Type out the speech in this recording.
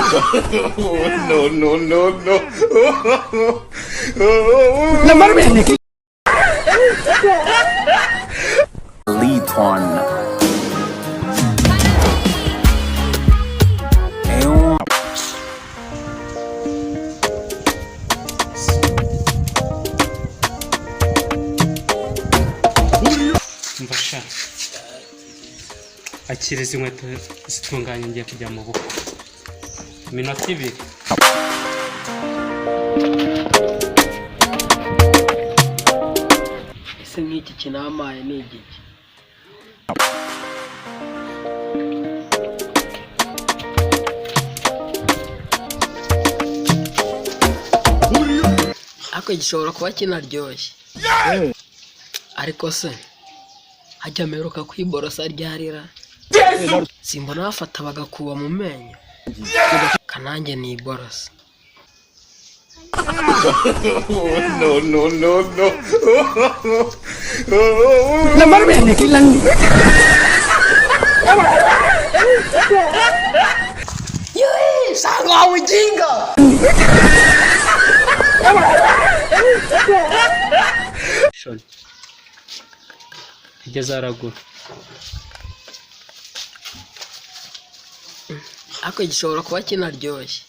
No, no, no, no. Liton. Mfasha akira izi nkweto zitunganye, ngiye kujya mu bukwe iminota 2. Ese nk'iki kinamaye ni igiki? Ariko gishobora kuba kinaryoshye. Ariko se hajya ameruka kwiborosa ryarira, simbona bafata bagakuba mu menyo kanange niborosa. No, no, no, no. Shoni igeze haraguru. Ariko gishobora kuba kinaryoshye.